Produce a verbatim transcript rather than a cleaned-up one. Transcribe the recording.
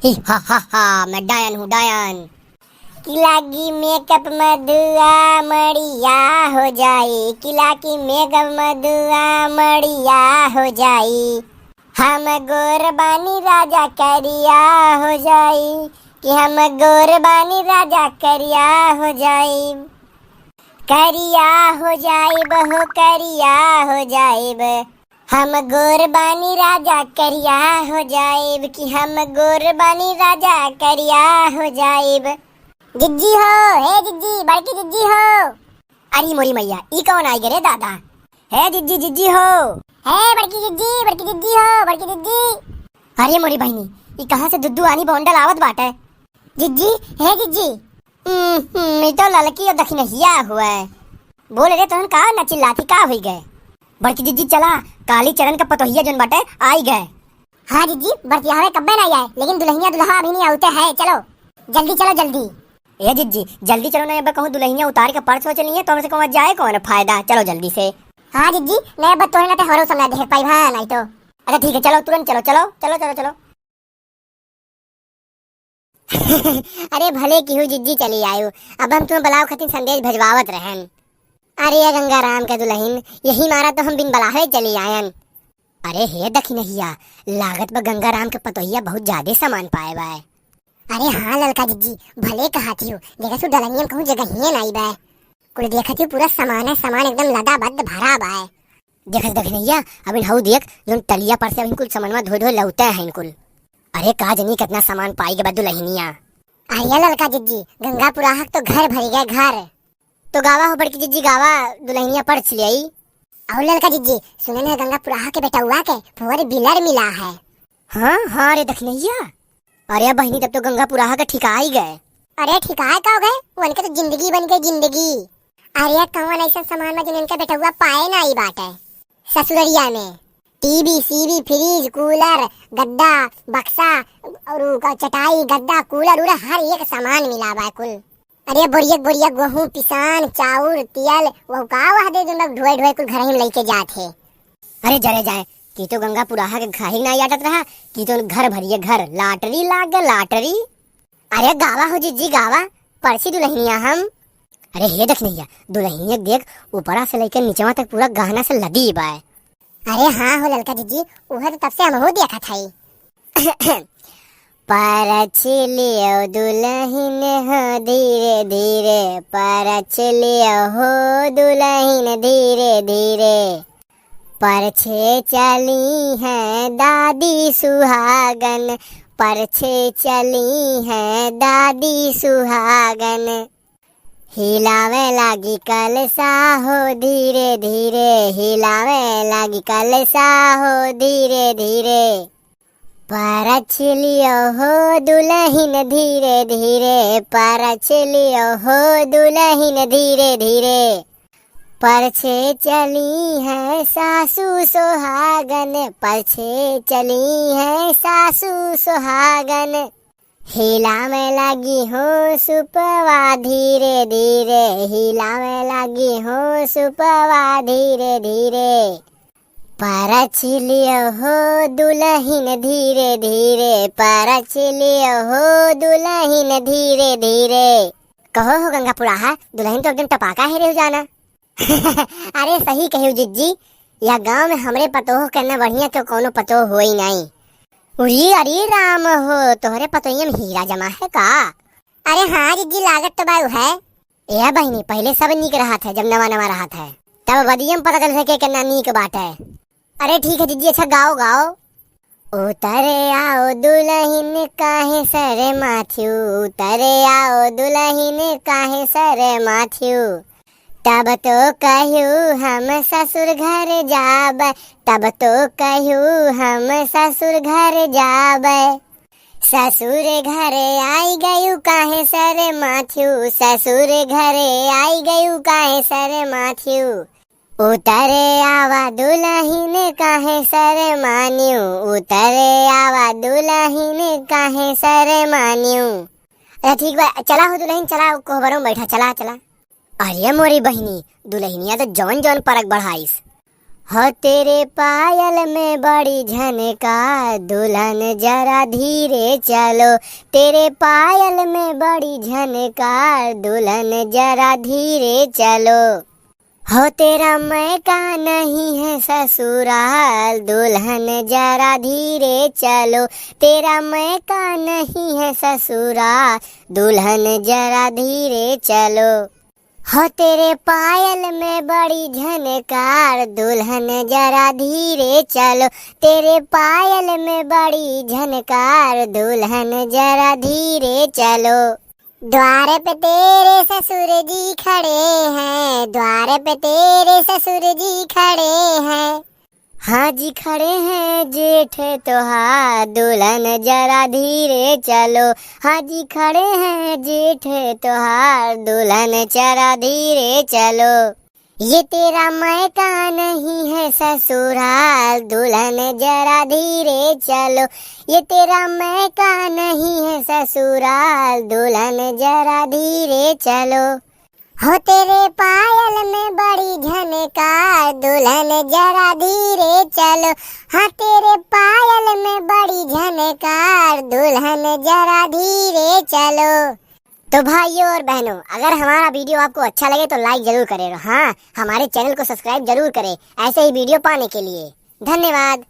ही हा हा हा, मैं डायन हूँ, डायन। कि लागी मेकअप मधुआ मड़िया हो जाई, कि लागी मेकअप मधुआ मड़िया हो जाई। हम गोर बानी राजा करिया हो जाई, कि हम गोर बानी राजा करिया हो जाई। करिया हो जाइब हो, करिया हो जाइब। हम गोर बानी राजा करिया हो जाइब, कि हम गोर बानी राजा करिया हो जाइब। जिज्जी हो, हे जिज्जी, बड़की जिज्जी हो। अरे मोरी मैया, ई कौन आई गे रे दादा? हे जिज्जी, जिज्जी हो। हे बड़की जिज्जी, बड़की जिज्जी हो, बड़की जिज्जी। अरे मोरी बहिनी, ई कहाँ से दुद्दू आनी बौंडल आवत बाटे? जिज्जी, हे जिज्जी। हम्म, हम्म, ई तो ललकी और दखिनहिया हुए। बोल रे, तोहन का न चिल्लाती, का होई गए? बड़की जिज्जी चला, काली चरण का पतोहिया जोन बाटे, आई गए। हाँ जिज्जी, बरतियावे कब्बे ना आए, लेकिन दुल्हनिया दुल्हा अभी नहीं आउते है, चलो। जल्दी चलो, जल्दी। ए जिज्जी, जल्दी चलो ना, अब कहूँ दुल्हनिया उतार के पर्स हो चली है, तो हमसे कहूँ जाए कौन फायदा, चलो जल्दी से। हाँ जिज्जी, नहीं अब तोहे ना ते हरो समय देख पाई भा, नहीं तो। अच्छा ठीक है, चलो तुरंत चलो, चलो, चलो, चलो, चलो। अरे भले किहू जिज्जी चली आयु, अब हम तुम्हें बुलाओ खातिर संदेश भेजवावत रहन। अरे ये गंगाराम के दुल्हन, यही मारा तो हम बिन बुलावे चली आयन। अरे हे दखिनहिया, लागत बा गंगाराम के पतोहिया बहुत ज्यादा सामान पाए बा। अरे हाँ ललका जिज्जी, भले कहत हियो, देखा तू डलनिया में कहूँ जगह ही नाई बा। कुल देखत हियो पूरा सामान है, सामान एकदम लदाबद्ध भरा बा। देखत दखिनहिया, अबिन हऊ देख, जोन टलिया पर से अबिन कुल सामानवा धोए धोए लौटे हैं कुल। अरे का जनी कितना सामान पाई के बा दुल्हनिया। अरे ललका जिज्जी, गंगा पुराहक तो घर भरी गए घर। तो गावा हो बड़की जिज्जी, गावा, दुल्हनिया पर्स ले आई। और ललका जिज्जी, सुने न गंगा पुराहक के बेटउआ के फोर व्हीलर मिला है। हाँ, हाँ रे दखिनहिया। अरे बहिनी, तब तो गंगा पुराहक ठिकाई गए। अरे ठिकाए का हो गए, उनके तो जिंदगी बन गई जिंदगी। अरे कौन ऐसा सामान में जिन इनका बेटउआ पाए ना आई बाटे ससुररिया में। टीवी, सीवी, फ्रिज, कूलर, गद्दा, बक्सा और उ का चटाई, गद्दा, कूलर, उलर हर एक सामान मिला बा कुल। अरे बोरिया बोरिया गेहूं, पिसान, चाउर, तियल, वो का वह दे जोन लोग ढोए ढोए कुल घर ही में लेके जात है। अरे जरे जाए, कि तो गंगा पुराहा के खाही ना यादत रहा, कि तो घर भरिए घर, लाटरी लाग गए लाटरी। अरे गावा हो जिज्जी गावा, परछी दुल्हनिया हम। अरे हे दखिनहिया, दुल्हनिया देख, ऊपरा से लेके निचवा तक पूरा गहना से लदी बाय। अरे हाँ हो ललका जिज्जी, उहे तो तब से हमहू देखत हई। परछ लियो दुल्हिन हो धीरे धीरे, परछ लियो हो दुल्हिन धीरे धीरे। परछे चली हैं दादी सुहागन, परछे चली हैं दादी सुहागन। हिलावे लागी कलसा हो धीरे धीरे, हिलावे लागी कलसा हो धीरे धीरे। परछ लियो हो दुल्हिन धीरे धीरे, परछ लियो हो दुल्हिन धीरे धीरे। परछे चली हैं सासू सुहागन, परछे चली हैं सासू सुहागन। हिलावे लागी हो सुपवा धीरे धीरे, हिलावे लागी हो सुपवा धीरे धीरे। परछ लियो हो दुल्हिन धीरे धीरे, परछ लियो हो दुल्हिन धीरे धीरे। कहो हो गंगा पुराहा, दुल्हिन तो एकदम टपाका है रे जाना। अरे सही कहियो जिज्जी, या गांव में हमरे पतोह के ना बढ़िया तो कौनो पतोह होई नाई। उरी अरे राम हो, तोहरे पतोहिया में हीरा जमा है का? अरे हाँ जिज्जी, लागत तो बाऊ है। ए बहिनी, पहिले सब नीक रहत है, जब नवा नवा रहत है, तब बदियम पता चल सके के ना नीक बात है। अरे ठीक है जिज्जी, अच्छा गाओ गाओ। उतरे आओ दुल्हिन काहे शर्माथ्यू, उतरे आओ दुल्हिन काहे शर्माथ्यू। तब तो कह्यू हम ससुर घर जाब, तब तो कह्यू हम ससुर घर जाब। ससुर घर आई गयू काहे शर्माथ्यू, ससुर घर आई गयू काहे शर्माथ्यू। उतरे आवा दुल्हिन काहे शर्मान्यू, उतरे आवा दुल्हिन काहे शर्मान्यू। अच्छा ठीक बा, चला हो दुल्हिन, चला कोहबरों में बैठा, चला चला। अरे मोरी बहिनी, दुल्हनिया तो जौन जौन परक बढ़ाइस। हो तेरे पायल में बड़ी झनकार, दुल्हन जरा धीरे चलो। तेरे पायल में बड़ी झनकार, दुल्हन जरा धीरे चलो। हो तेरा मयका नहीं है ससुराल, दुल्हन जरा धीरे चलो। तेरा मयका नहीं है ससुराल, दुल्हन जरा धीरे चलो। हो तेरे पायल में बड़ी झनकार, दुल्हन जरा धीरे चलो। तेरे पायल में बड़ी झनकार, दुल्हन जरा धीरे चलो। द्वार पे तेरे ससुर जी खड़े हैं, द्वार पे तेरे ससुर जी खड़े हैं। हाँ जी खड़े हैं जेठ तोहार, दुल्हन जरा धीरे चलो। हाँ जी खड़े हैं जेठ तोहार, दुल्हन जरा धीरे चलो। ये तेरा मयका नहीं है ससुराल, दुल्हन जरा धीरे चलो। ये तेरा मयका नहीं है ससुराल, दुल्हन जरा धीरे चलो। हो तेरे पायल में बड़ी झनकार, दुल्हन जरा धीरे चलो। हाँ तेरे पायल में बड़ी झनकार, दुल्हन जरा धीरे चलो। तो भाइयों और बहनों, अगर हमारा वीडियो आपको अच्छा लगे तो लाइक जरूर करें और हाँ, हमारे चैनल को सब्सक्राइब जरूर करें। ऐसे ही वीडियो पाने के लिए धन्यवाद।